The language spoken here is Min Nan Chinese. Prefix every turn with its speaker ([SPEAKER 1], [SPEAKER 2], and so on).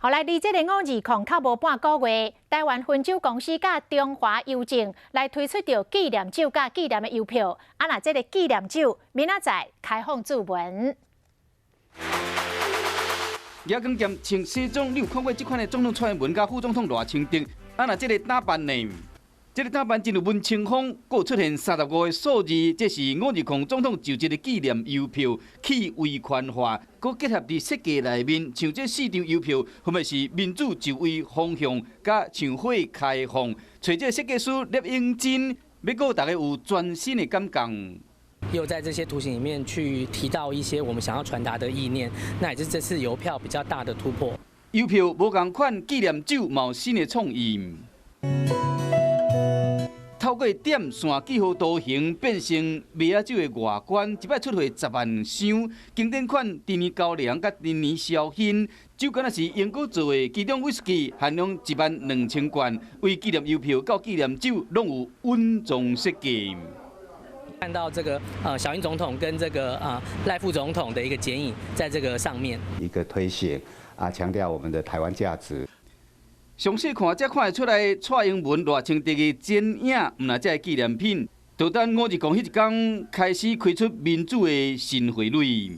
[SPEAKER 1] 好來，離這個五二空較無半個月，台灣汾酒公司佮中華郵政來推出著紀念酒佮紀念的郵票。啊，若這個紀念酒明仔載開放注文。
[SPEAKER 2] 舉鋼劍穿西裝，你有看過這款的總統蔡英文佮副總統賴清德？啊，若這個打扮呢？這個打扮真有文青風，閣出現35個數字，這是五二空總統就職的紀念郵票，去威權化，閣結合佇設計內面，像這四張郵票，分別是民主就位方向，佮像花開放，揣這個設計師聶永真，欲閣大家有全新的感覺。
[SPEAKER 3] 又在這些圖形裡面去提到一些我們想要傳達的意念，那也是這次郵票比較大的突破。
[SPEAKER 2] 郵票無仝款，紀念酒嘛有新的創意。透過點線記號圖形變成麥仔酒的外觀，一擺出貨10萬箱，經典款陳年高粱佮陳年紹興酒，敢若是英國做的，其中威士忌限量1萬2千罐，為紀念郵票到紀念酒，攏有穩重設計。
[SPEAKER 3] 看到這個小英總統跟這個賴副總統的一個剪影，在這個上面
[SPEAKER 4] 一個推行啊，強調我們的台灣價值。
[SPEAKER 2] 詳細看，才看會出來蔡英文、賴清德的剪影，毋但這個紀念品，就等五二空彼一工開始開出民主的新花蕊。